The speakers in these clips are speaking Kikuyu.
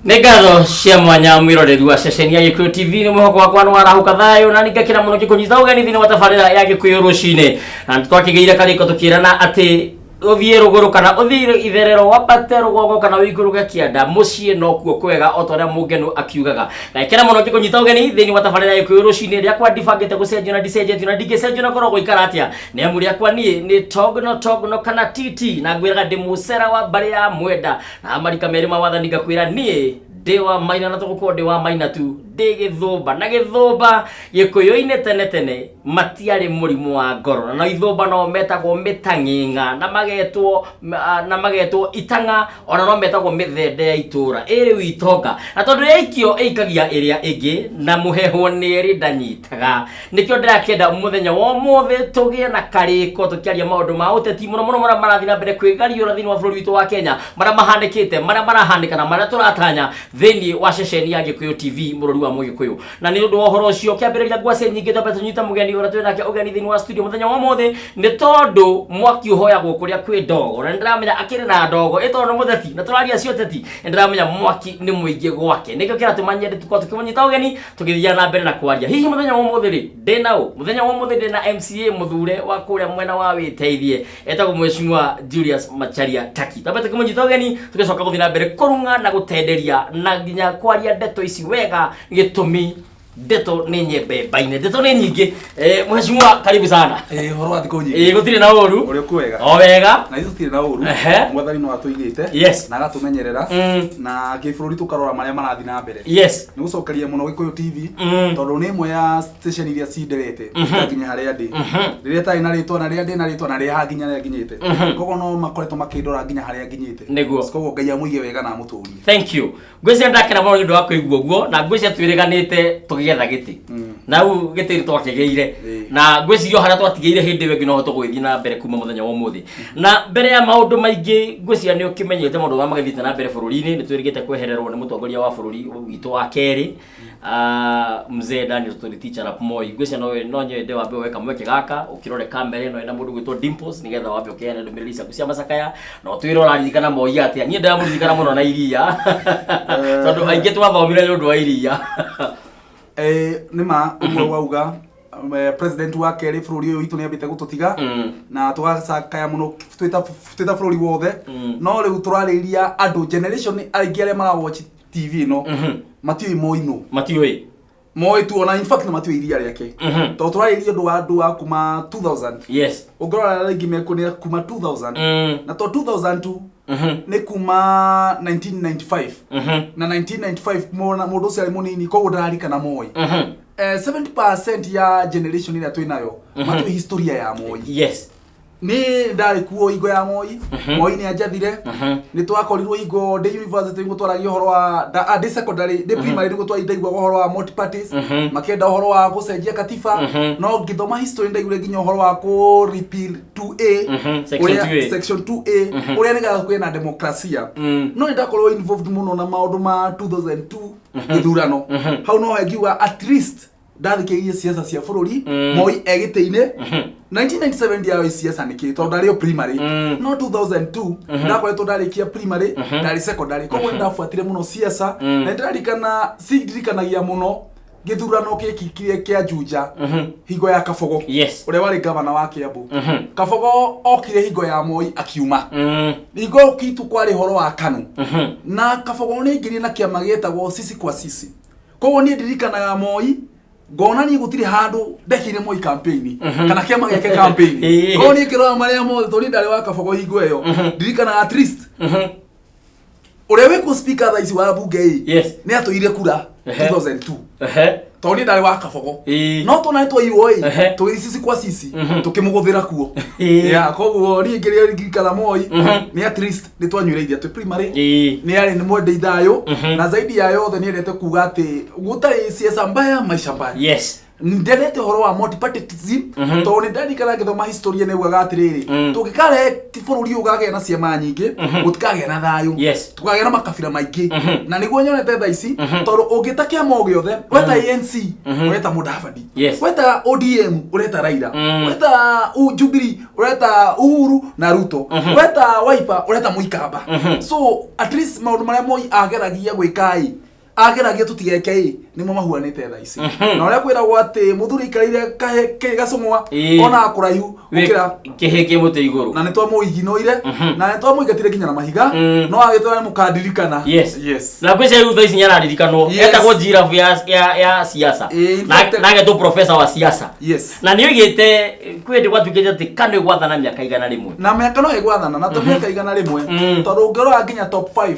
Nĩ ngatho cia mwanya mwĩroreri wa ceceni ya Gĩkũyũ TV. Nĩ mwĩhoko wakwa nĩ warahũka thayũ na ningakĩra mũno ngĩkũnyita ũgeni thĩinĩ wa tabarĩra ya Gĩkũyũ rũcinĩ. Na twakĩgĩire karĩko tũkĩrana atĩ ũthiĩ rũgũrũ kana ũthiĩ itherero, wambate rũgongo kana ũikũrũke kĩanda, mũciĩ nokuo kwega, o ta ũrĩa Mũngenu akiugaga. Ngakena mũno ngĩkũnyita ũgeni thĩinĩ wa tabarĩra ya Gĩkũyũ rũcinĩ. Rĩakwa ndibangĩte gũcenjio na ndicenjetio na ndingĩcenjio na korwo gũikara atĩa, nĩ amu rĩakwa niĩ nĩ Togno Togno kana TT, na ngwĩraga ndĩ mũcera wa mbarĩ ya Mwenda na marika merĩ ma wathani. Ngakwĩra niĩ ndĩ wa Maina na tũgũkorwo ndĩ wa Maina tu, ndĩ Gĩthũmba na Gĩthũmba Gĩkũyũ-inĩ tene tene matiarĩ mũrimũ wa ngoro, na no ithũmba no metagwo mĩtang'ing'a na magetwo na magetwo itang'a, ona no metagwo mĩthende ya itũra ĩ rĩu itonga, na tondũ yaikio ĩikagia ĩrĩa ĩngĩ na mũhehwo nĩ ĩrĩ ndanyitaga. Nĩkĩo ndĩrakĩenda mũthenya wa ũmũthĩ tũgĩe na karĩko tũkĩaria maũndũ ma ũteti, mũno mũno marĩa marathiĩ na mbere kwĩgariũra thĩinĩ wa bũrũri witũ wa Kenya, marĩa mahanĩkĩte, marĩa marahanĩka na marĩa tũratanya thĩinĩ wa ceceni ya Gĩkũyũ TV, mũrori wa Mũgĩkũyũ. Na nĩ ũndũ wa ũhoro ũcio kĩambĩrĩria ngwacĩ nyingĩ, twambe tũnyite mũgeni ũrĩa twĩ nake ũgeni thĩinĩ wa studio mũthenya wa ũmũthĩ, nĩ tondũ mwaki ũhoyagwo kũrĩa kwĩ ndogo, na nĩ ndĩramenya akĩrĩ na ndogo ĩ, tondũ nĩ mũteti na tũraria cia ũteti, nĩ ndĩramenya mwaki nĩ mũingĩ gwake. Nĩkĩo kĩratũma nyende tũkorwo tũkĩmũnyita ũgeni tũgĩthiaga na mbere na kwaria. Hihi mũthenya wa ũmũthĩ rĩ, ndĩ na ũ? Mũthenya wa ũmũthĩ ndĩ na MCA mũthure wa kũrĩa mwena wa Wĩteithie, etagwo Mheshimiwa Julius Macharia Taki. Twambe tũkĩmũnyita ũgeni, tũgĩcoka gũthiĩ na mbere kũrung'a na gũtenderia na nginya kwaria ndeto ici wega, gĩtũmi ndeto nĩ nyembemba-inĩ, ndeto nĩ nyingĩ. Mheshimiwa, karibu sana. Ĩĩ, ũhoro wa thikũ nyingĩ? Ĩĩ, gũtirĩ na ũru. Ũrĩ kuo wega? O wega. Na ithuĩ tũtirĩ na ũru. Mwathani no atũigĩte na agatũmenyerera na kĩbũrũri tũkarora marĩa marathiĩ na mbere. Nĩ gũcokeria mũno Gĩkũyũ TV, tondũ nĩ ĩmwe ya station iria cinderete nginya harĩa ndĩ, rĩrĩa itarĩ na rĩtwa na rĩrĩa ndĩ na rĩtwa na rĩrĩa nginya harĩa nginyĩte. Koguo no makoretwo makĩndora nginya harĩa nginyĩte. Koguo Ngai amũige wega na amũtũrie. Thank you. Ngwĩciria ndakena mũno nĩ ũndũ wa kũigua ũguo, na ngwĩciria twĩrĩganĩte tũgĩetha gĩtĩ na rĩu gĩtĩ nĩ twakĩgĩire, na ngwĩciria o harĩa twatigĩire hĩndĩ ĩyo ĩngĩ no tũgũgĩthiĩ na mbere kuma mũthenya wa ũmũthĩ. Na mbere ya maũndũ maingĩ, ngwĩciria nĩ ũkĩmenyete maũndũ marĩa magĩthiĩte na mbere bũrũri-inĩ. Nĩ twĩrĩgĩte kwehererwo nĩ mũtongoria wa bũrũri witũ wa kerĩ, mzee Daniel Toroitich arap Moi. Ngwĩciria no nyende wambe woe kamweke gaka ũkĩrore kamera ĩno ĩna mũndũ gwĩtwo Dimples, nĩgetha wambe ũkĩheane ndũmĩrĩri ciaku cia macakaya na ũtwĩre ũraririkana Moi atĩa. Niĩ ndĩramũririkana mũno na iria, tondũ aingĩ twathomire nĩ ũndũ wa iria. Nĩ ma ũguo wauga, president wa kerĩ bũrũri ũyũ witũ nĩ ambĩte gũtũtiga na tũgacakaya mũno twĩ ta bũrũri wothe. No rĩu tũrarĩria andũ generation aingĩ arĩa marawatch TV ĩno matiũĩ Moi nũ. Matiũĩ. Moi tu ona in fact na matiũĩ iria rĩake, tondũ tũrarĩria ũndũ wa andũ wa kuma 2000. Ũngĩrora arĩa aingĩ mekuo nĩ kuma 2000, na to 2002, nĩ kuma 1995, na 1995 mona mũndũ ũcio arĩ mũnini, koguo ndararikana Moi. 70% ya generation ĩrĩa twĩ nayo matiũĩ historia ya Moi. Nĩ ndarĩ kuo hingo ya Moi. Moi nĩ anjathire. Nĩ twakorirwo hingo ndĩ university nĩguo twaragia ũhoro wa ndĩ secondary, ndĩ primary nĩguo twaindaiguaga ũhoro wa multi parties, makĩenda ũhoro wa gũcenjia katiba. No ngĩthoma history ndaiguire nginya ũhoro wa kũ repeal 2A, Section 2A. Section 2A, ũrĩa nĩgetha kũgĩe na demokrasia. No nĩ ndakorwo involved mũno na maũndũ ma 2002 gĩthurano. Hau no ngiuga at least ndathikĩrĩirie siasa cia bũrũri. Moi e gĩtĩ-inĩ 1997 ndiaoĩ siasa nĩkĩ, tondũ ndarĩ o primary. No 2002 ndakoretwo ndarĩkia primary, ndarĩ secondary, koguo nĩndabuatire mũno siasa. Na nĩndĩrarikana, cindirikanagia mũno gĩthurano gĩkĩ kĩrĩa kĩa Juja hingo ya Kabogo, ũrĩa warĩ gavana wa Kiambu. Kabogo okire hingo ya Moi akiuma. Hingo kitu kwarĩ ũhoro wa KANU, na Kabogo nĩ aingĩrire na kĩama gĩetagwo Sisi kwa Sisi. Koguo niĩ ndirikanaga Moi, ngona niĩ gũtirĩ handũ ndekĩire Moi campaign kana kĩama gĩake campaign. Koguo niĩ ngĩrora marĩa mothe, tondũ niĩ ndarĩ wa Kabogo hingo ĩyo, ndirikanaga at least ũrĩa wĩkuo speaker thaa ici wa bunge ĩ nĩ atũire kura 2002, tondũ niĩ ndarĩ wa Kabogo. No tuona nĩ twaiywo ĩ, tũgĩthiĩ Sisi kwa Sisi, tũkĩmũgũthĩra kuo. Yeah, koguo niĩ ngĩrĩa ndirikana Moi nĩ at least nĩ twanyuire iria twĩ primary. Nĩ arĩ nĩ mwendei thayũ, na zaidi ya yothe nĩ endete kuga atĩ gũtarĩ siasa mbaya, maisha mbaya. Ndendete ũhoro wa multipartyism tondũ nĩ ndarikana ngĩthoma history nĩ ugaga atĩrĩrĩ, tũngĩkarehe bũrũri ũyũ ũkagĩa na ciama nyingĩ, gũtikagĩa na thayũ, tũkagĩa na makabira maingĩ. Na nĩguo nyonete thaa ici, tondũ ũngĩta kĩama o gĩothe, weta ANC ũreta Mudavadi, weta ODM ũreta Raila, weta Jubilee ũreta Uhuru na Ruto, weta Wiper ũreta Muikamba. So at least maũndũ marĩa Moi ageragia gwĩka ĩ, ageragia tũtigeke ĩ, nĩmo mahuanĩte thaa ici. Na ũrĩa kwĩragwo atĩ mũthuri aikarĩire kĩ gacũng'wa onaga kũraihu gũkĩra kĩhĩ kĩ mũtĩ igũrũ. Na nĩ twamũiginoire na nĩ twamũingatire nginya na mahiga, no agĩtwĩra nĩ mũkandirikana. Yes. Na kwĩcia rĩu thaa ici nĩararirikanwo. Etagwo njirabu ya siasa. In Na fact- na agetwo professor wa siasa. Na nĩ oigĩte kwĩ hĩndĩ gwatuĩkĩte atĩ KANU ĩgwathana mĩaka 100. Na mĩaka no ĩgwathana na to mĩaka 100, tondũ ũngĩrora nginya top 5,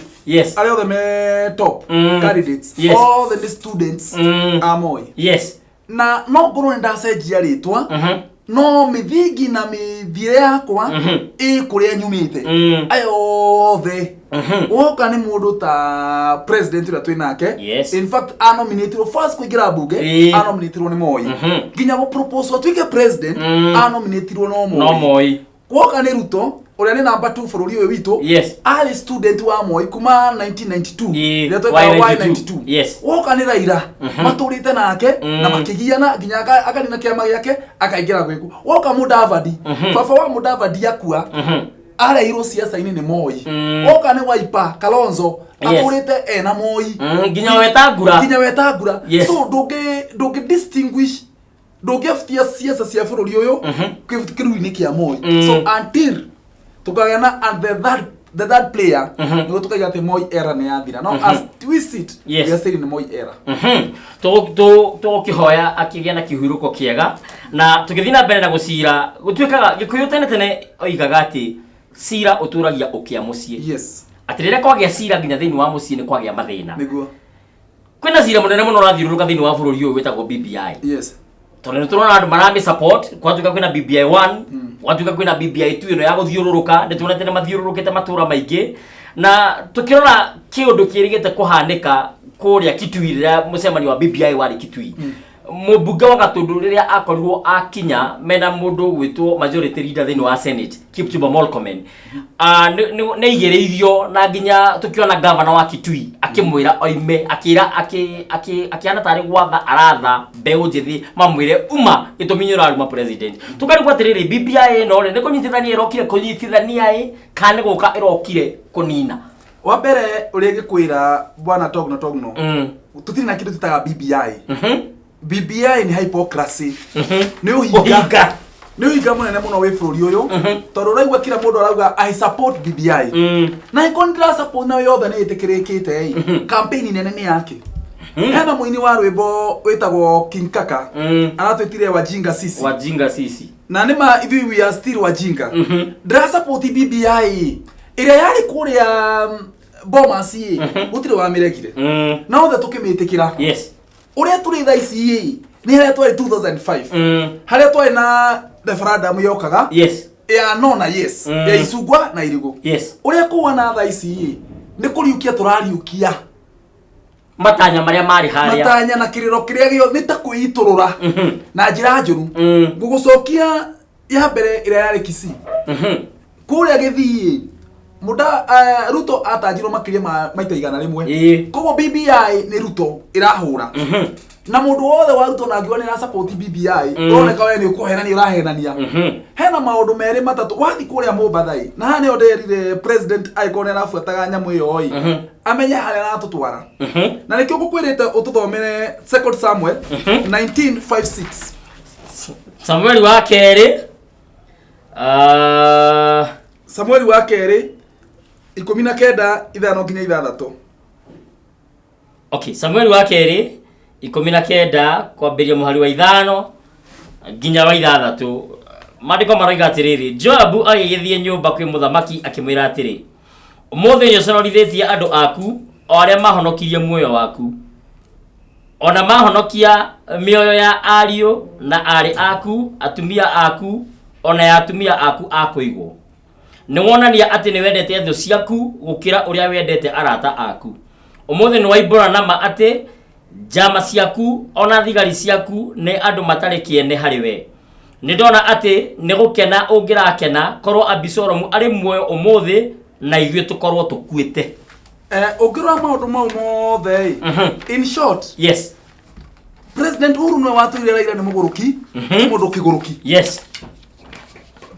arĩa othe me top candidates, othe nĩ students a Moi. Na no ngorwo nĩ ndacenjia rĩtwa, no mĩthingi na mĩthiĩre yakwa ĩ kũrĩa nyumĩte. Aya othe, woka nĩ mũndũ ta president ũrĩa twĩ nake, in fact anominatirwo first kũingĩra mbunge, anominatirwo nĩ Moi. Nginya gũ propose atuĩke president, anominatirwo no Moi. No Moi. Woka nĩ Ruto ũrĩa nĩ namba 2 bũrũri ũyũ witũ, arĩ student wa Moi kuma 1992, rĩrĩa twetaga Y92. Y92. Woka nĩ Raila, matũrĩte nake na makĩgiana nginya akanina kĩama gĩake akaingĩra gwĩku. Woka Mudavadi, baba wa Mudavadi akua, arehirwo siasa-inĩ nĩ Moi. Woka nĩ Wiper Kalonzo, atũrĩte ena Moi. Nginya Wetangula. Nginya Wetangula. So ndũngĩ distinguish, ndũngĩabutia ciaca cia bũrũri ũyũ kĩruru-inĩ kĩa Moi. So until tukagĩa na and the third player, nĩguo tukaiga atĩ Moi era nĩ yathira. No as we sit, we are still in Moi era. Tũgũkĩhoya akĩgĩa na kĩhurũko kĩega. Na tũgĩthiĩ na mbere na gũcira, gũtuĩkaga Gĩkũyũ tene tene oigaga atĩ cira ũtũragia ũkĩa mũciĩ, atĩ rĩrĩa kwagĩa cira nginya thĩinĩ wa mũciĩ nĩ kwagĩa mathĩna. Kwĩna cira mũnene mũno ũrathiũrũrũka thĩinĩ wa bũrũri ũyũ wĩtagwo BBI, tondũ nĩ tũrona andũ maramĩ support. Gwatuĩka kwĩna BBI 1, gwatuĩka kwĩna BBI 2 ĩno ya gũthiũrũrũka, nĩ tuonete nĩ mathiũrũrũkĩte matũra maingĩ. Na tũkĩrora kĩũndũ kĩrĩgĩte kũhanĩka kũrĩa Kitui rĩrĩa mũcemanio wa BBI warĩ Kitui, mũmbunge wa Gatũndũ rĩrĩa akorirwo akinya mena mũndũ ũgwĩtwo majority leader thĩinĩ wa Senate, Kipchumba Murkomen, nĩ aigĩrĩirio na nginya tũkĩona gavana wa Kitui akĩmwĩra oime, akĩra akĩhana tarĩ gwatha aratha mbeũ njĩthĩ mamwĩre uma gĩtũmi nĩ ũraruma president. Tũkarigwo atĩrĩrĩ, BBI ĩno rĩ, nĩ kũnyitithania ĩrokire kũnyitithania ĩ, kana nĩ gũka ĩrokire kũnina? Wa mbere ũrĩa ingĩkwĩra, bwana Togno Togno, tũtirĩ na kĩndũ tũtaga BBI. BBI nĩ hypocrisy, nĩ ũhinga. Ũhinga. Nĩ ũhinga mũnene mũno wĩ bũrũri ũyũ, tondũ ũraigua kila mũndũ arauga, "I support BBI." Na ĩkorwo nĩ ndĩra support nayo yothe nĩ ĩtĩkĩrĩkĩte ĩ, campaign nene nĩ yake. Hena mũini wa rwĩmbo wĩtagwo King Kaka, aratwĩtire wajinga sisi. Wajinga sisi. Na nĩ ma ithuĩ we are still wajinga. Ndĩra support BBI ĩrĩa yarĩ kũrĩa Bomas ĩ, gũtirĩ wamĩregire, na othe tũkĩmĩtĩkĩra. Ũrĩa tũrĩ thaa ici ĩ, nĩ harĩa twarĩ 2005, harĩa twarĩ na referendum yokaga ya no na yes, ya icungwa na irigũ. Ũrĩa kũwana thaa ici ĩ, nĩ kũriũkia tũrariũkia matanya marĩa marĩ harĩa. Matanya na kĩrĩro kĩrĩa gĩo nĩ ta kwĩitũrũra na njĩra njũru. Ngũgũcokia ya mbere ĩrĩa yarĩ Kisii, kũrĩa Gĩthii, mũnda Ruto atanjirwo makĩria ma maita 100. Koguo BBI nĩ Ruto ĩrahũra, na mũndũ wothe wa Ruto na angiuga nĩ ara-support BBI, ũroneka we nĩ ũkũhenania, ũrahenania. Hena maũndũ merĩ matatũ wathi kũrĩa Mombatha ĩ, na haha nĩho nderire president angĩkorwo nĩ arabuataga nyamũ ĩyo ĩ, amenye harĩa aratũtwara. Na nĩkĩo ngũkwĩrĩte ũtũthomere Second Samuel 19:5-6. Samueli wa kerĩ, Samueli wa kerĩ 19:5 nginya 6. Okay, Samueli wa kerĩ 19 kwambĩrĩria mũhari wa 5 nginya wa 6, maandĩko maroiga atĩrĩrĩ, Joabu agĩgĩthiĩ nyũmba kwĩ mũthamaki akĩmwĩra atĩrĩ, "Ũmũthĩ nĩũconorithĩtie andũ aku o arĩa mahonokirie muoyo waku, ona mahonokia mĩoyo ya ariũ na aarĩ aku, atumia aku, ona ya atumia aku a kũigwo. Nĩ wonania atĩ nĩ wendete thũ ciaku gũkĩra ũrĩa wendete arata aku. Ũmũthĩ nĩ waimbũra nama atĩ Njama ciaku ona thigari ciaku nĩ andũ matarĩ kĩene harĩ we. Nĩ ndona atĩ nĩ gũkena ũngĩrakena korwo Abisalomu arĩ muoyo ũmũthĩ na ithuĩ tũkorwo tũkuĩte. Ũngĩrora maũndũ mau mothe ĩ, in short, President Uhuru nĩwe watũire Raila nĩ mũgũrũki, ti mũndũ kĩgũrũki.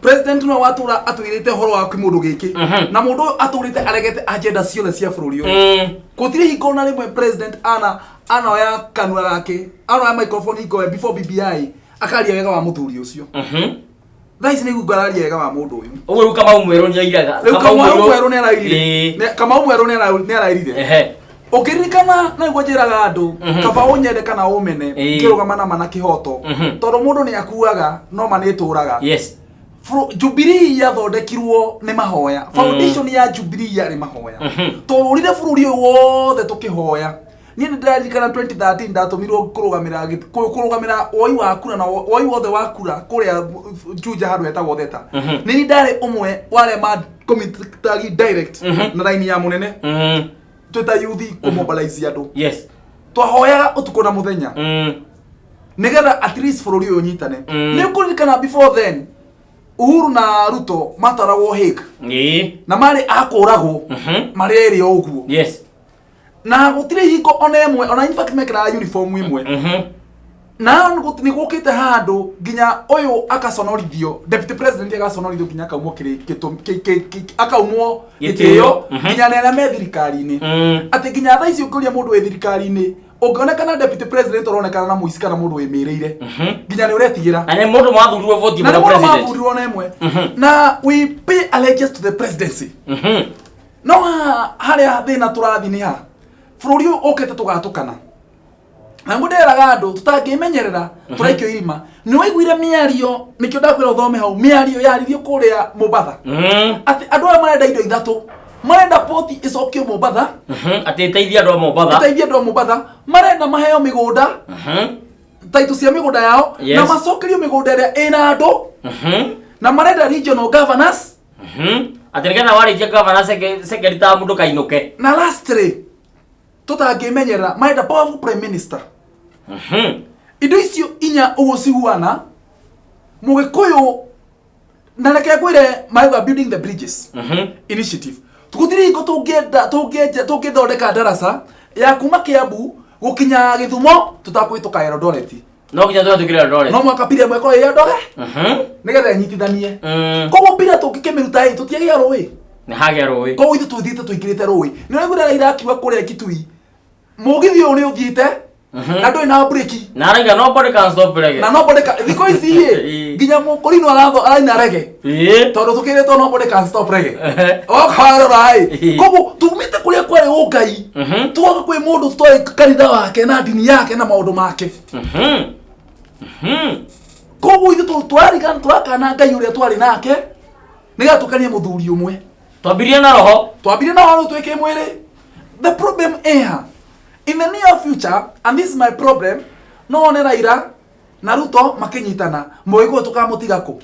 President nĩwe watũra atwĩrĩte ũhoro wa kĩmũndũ gĩkĩ, na mũndũ ũyũ atũrĩte aregete agenda ciothe cia bũrũri ũyũ. Gũtirĩ hingo na rĩmwe president ana anoya kanua gake, anoya microphone hingo before BBI, akaria wega wa mũthuri ũcio. Thaa ici nĩguo ngararia wega wa mũndũ ũyũ. Ũguo rĩu Kamau Mwerũ nĩairaga. Rĩu Kamau Mwerũ nĩarairire. Kamau Mwerũ nĩarairire. Ũkĩririkana na nĩguo njĩraga andũ, kaba ũnyende kana ũmene, ngĩrũgama na ma na kĩhoto, tondũ mũndũ nĩ akuaga no ma nĩ ĩtũraga. Jubilee yathondekirwo nĩ mahoya. Foundation ya Jubilee yarĩ mahoya. Tũrũrire bũrũri ũyũ wothe tũkĩhoya. Niĩ nĩ ndĩraririkana 2013 ndatũmirwo kũrũgamĩra woi wa kura na woi wothe wa kura kũrĩa Juja handũ hetagwo Theta. Nĩ niĩ ndarĩ ũmwe wa arĩa ma committagi direct na raini ya mũnene twĩta youth kũmobilize andũ. Twahoyaga ũtukũ na mũthenya nĩgetha at least bũrũri ũyũ ũnyitane. Nĩ ũkũririkana before then Uhuru na Ruto matwaragwo Hague na marĩ a kũragwo marĩ erĩ o ũguo. Na gũtirĩ hingo ona ĩmwe, ona in fact mekĩraga uniform ĩmwe. Na nĩ gũkĩte handũ nginya ũyũ akaconorithio, deputy president agaconorithio nginya akaumwo akaumwo gĩtĩo nginya nĩ arĩa me thirikari-inĩ. Atĩ nginya thaa ici ũngĩũria mũndũ wĩ thirikari-inĩ, ũngĩonekana deputy president ũronekana na mũici kana mũndũ wĩmĩrĩire, nginya nĩ ũretigĩra. Na nĩ mũndũ mwathurirwo voti Na nĩ mũno mũndũ president. mathurirwo na ĩmwe. Na we pay allegiance to the presidency. No harĩa thĩna tũrathiĩ nĩ ha bũrũri ũyũ ũkĩte tũgatũkana. Na nĩguo ndĩraga andũ tũtangĩmenyerera tũraikio irima. Nĩ waiguire mĩario, nĩkĩo ndakwĩra ũthome hau, mĩario yaririo kũrĩa Mombatha. Atĩ andũ aya marenda indo ithatũ. Marenda poti ĩcokio Mombatha. Atĩ ĩteithie andũ a Mombatha. Ĩteithie andũ a Mombatha. Marenda maheo mĩgũnda. Taitũ cia mĩgũnda yao. Na macokerio mĩgũnda ĩrĩa ĩna andũ. Na marenda regional governors. Atĩ nĩgetha warĩkia governor second term ndũkainũke. Na lastly, tũtangĩmenyerera marenda powerful prime minister. Indo icio inya ũguo cihuana Mũgĩkũyũ, na reke ngwĩre marauga building the bridges initiative. Gũtirĩ hingo tũngĩthondeka ndaraca ya kuma Kiambu gũkinya Gĩthumo tũtakũhĩtũka Eldoret. No nginya tũhĩtũkĩre Eldoret. No mwaka pira ĩmwe ĩkorwo ĩ Eldoret nĩgetha ĩnyitithanie. Koguo pira tũngĩkĩmĩruta ĩ tũtiagĩa rũĩ. Nĩ hagĩa rũĩ. Koguo ithuĩ tũthiĩte tũingĩrĩte rũĩ. Nĩ ũraigua Raila akiuga kũrĩa Kitui mũgithi ũyũ nĩ ũthiĩte na ndũrĩ na breki. Na arauga nobody can stop reggae. Na nobody can, thikũ ici ĩ nginya mũkũrinũ araina reggae. Tondũ tũkĩrĩtwo nobody can stop reggae. Okarora ĩ. Koguo tumĩte kũrĩa kwarĩ ũngai. Tugoka kwĩ mũndũ tũtoĩ kanitha wake na ndini yake na maũndũ make. Koguo ithuĩ tũrarigana tũrakana Ngai ũrĩa twarĩ nake nĩgetha tũkenie mũthuri ũmwe. Twambirie na roho. Twambirie na roho twĩke mwĩrĩ. The problem here in the near future, and this is my problem, no one Raila na Ruto makinyitana mũgĩkũyũ tũkamũtiga kũ?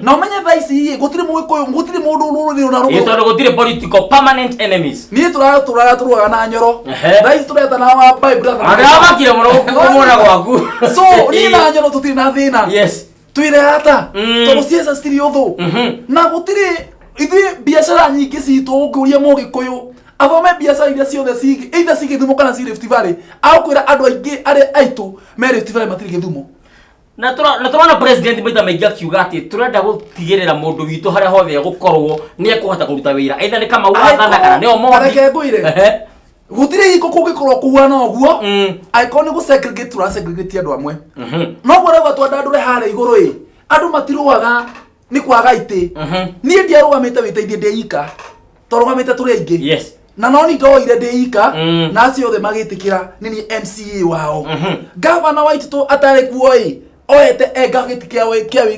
Na ũmenye thaa ici ĩ, gũtirĩ mũgĩkũyũ, gũtirĩ mũndũ rũrĩrĩ na rũrũ. Tondũ gũtirĩ political permanent enemies. Niĩ tũratũraga tũrũaga na Nyoro. Thaa ici tũretana wa my brother. Andũ arĩa makire mũno kũmona gwaku. So niĩ na Nyoro tũtirĩ na thĩna. Twĩre ata tondũ ciaca citirĩ ũthũ. Na gũtirĩ ithuĩ biacara nyingĩ citũ ũngĩũria mũgĩkũyũ athome biacara iria ciothe either ci Gĩthumo kana ci Rift Valley, agũkwĩra andũ aingĩ arĩa aitũ me Rift Valley matirĩ Gĩthumo. Na tũrona president maita maingĩ akiuga atĩ tũrenda gũtigĩrĩra mũndũ witũ harĩa hothe egũkorwo nĩ ekũhota kũruta wĩra, either nĩ Kamau athana kana nĩ Omondi. Reke ngwĩre. Gũtirĩ hingo kũngĩkorwo kũhuana ũguo, angĩkorwo nĩ gũ-segregate tũra-segregate andũ amwe. Noguo rauga twandandũre harĩa igũrũ ĩ, andũ matirũaga nĩ kwaga itĩ. Niĩ ndiarũgamĩte wĩteithie ndĩ ika, twarũgamĩte tũrĩ aingĩ. Na no ni ndoire ndĩ ika, na acio othe magĩtĩkĩra nĩ niĩ MCA wao. Gavana wa Itũtũ atarĩ kuo ĩ, oete enga gĩtĩ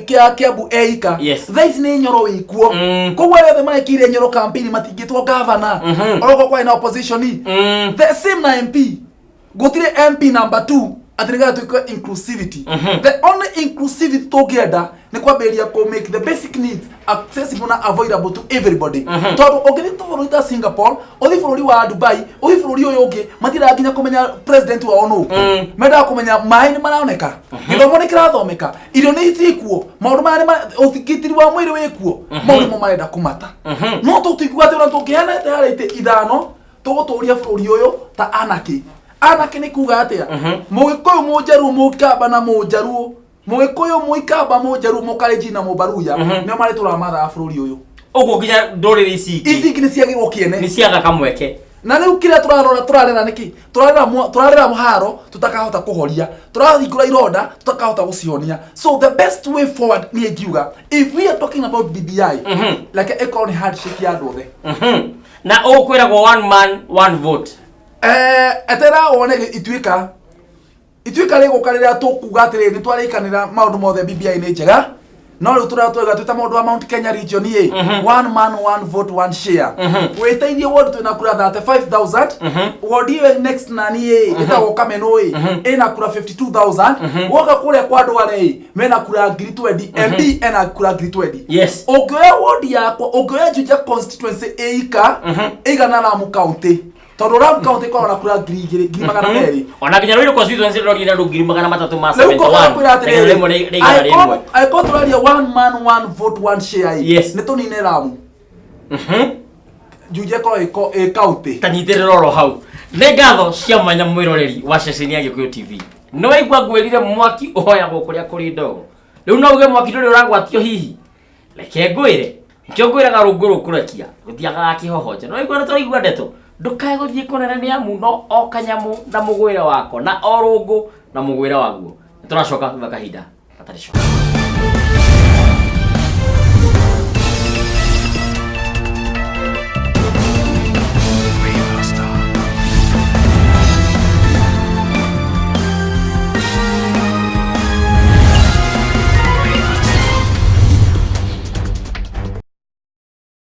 kĩa Kiambu e ika. Thaa ici nĩ Nyoro wĩ kuo. Koguo arĩa othe marekĩire Nyoro campaign matingĩtwo gavana. Onokorwo kwarĩ na opposition. The same na MP. Gũtirĩ MP number 2. Atĩ nĩgetha twĩke inclusivity, the only inclusivity tũngĩenda nĩ kwambĩrĩria kũ make the basic needs accessible na available to everybody, tondũ ũngĩthiĩ bũrũri ta Singapore, ũthiĩ bũrũri wa Dubai, ũthiĩ bũrũri ũyũ ũngĩ, matiendaga nginya kũmenya president wao nũ. Mendaga kũmenya maĩ nĩ maroneka, gĩthomo nĩ kĩrathomeka, irio nĩ cikuo, maũndũ maya nĩ ũgitĩri wa mwĩrĩ wĩkuo. Mau nĩmo marenda kũmata. No tũtingiuga atĩ ona tũngĩheana itĩ harĩa itĩ ithano, tũgũtũria bũrũri ũyũ ta anake. Anake nĩ kuga atĩa? Mũgĩkũyũ, Mũnjaruo, Mũkamba na Mũnjaruo, Mũgĩkũyũ, Mũikamba, Mũnjaruo, Mũkalenjin na Mũbaruya nĩo marĩtũraga mathaga bũrũri ũyũ. Ũguo nginya ndũrĩrĩ ici ingĩ Ici ingĩ nĩ ciagĩrwo kĩene. Nĩ ciaga kamweke. Na rĩu kĩrĩa tũrarora, tũrarera nĩkĩ? Tũrarera mũharo tũtakahota kũhoria, tũrahingũra ironda tũtakahota gũcihonia. So the best way forward, niĩ ngiuga, if we are talking about BBI, reke ĩkorwo nĩ handshake ya andũ othe. Na ũkwĩragwo one man one vote. Etera wone ituĩka rĩgũka rĩrĩa tũkuga atĩrĩrĩ, nĩ twarĩkanĩra maũndũ mothe, BBI nĩ njega, no rĩu tũrĩa twaiga twĩta maũndũ wa Mount Kenya region ĩ, one man one vote one share. Wĩteithie ward twĩna kura 35,000, ward ĩyo next nani ĩ ĩtagwo Kameno ĩ ĩna kura 52,000. Woka kũrĩa kwa Ndware ĩ mena kura ngiri 20, MP ena kura ngiri 20. Ũngĩoya ward yakwa, ũngĩoya Juja constituency ĩika ĩigana Lamu County, tondũ Lamu County ĩkoragwo na kura 2,000, 200,000. Ona nginya Ruiru constituency ndĩrorire andũ 371. Rĩu koguo kwĩra atĩrĩrĩ, Rĩmwe rĩ 100. Angĩkorwo tũraria one man one vote one share ĩ, nĩ tũnine Lamu, Juja ĩkorwo ĩ county. Tanyitĩrĩra oro hau. Nĩ ngatho cia mwanya, mwĩroreri wa ceceni ya Gĩkũyũ TV. Nĩ waigua ngwĩrire mwaki ũhoyagwo kũrĩa kũrĩ ndogo. Rĩu no uge mwaki ndũrĩ ũragwatio hihi? Reke ngwĩre, nĩkĩo ngwĩraga rũngũ rũkũrekia rũtiagaga kĩhohonja. Nĩ waigua nĩ tũraigua ndeto, ndũkae gũthiĩ kũnene nĩ amu no o kanyamũ na mũgwĩre wako, na o rũngũ na mũgwĩre waguo. Nĩ tũracoka thutha kahinda gatarĩ coka.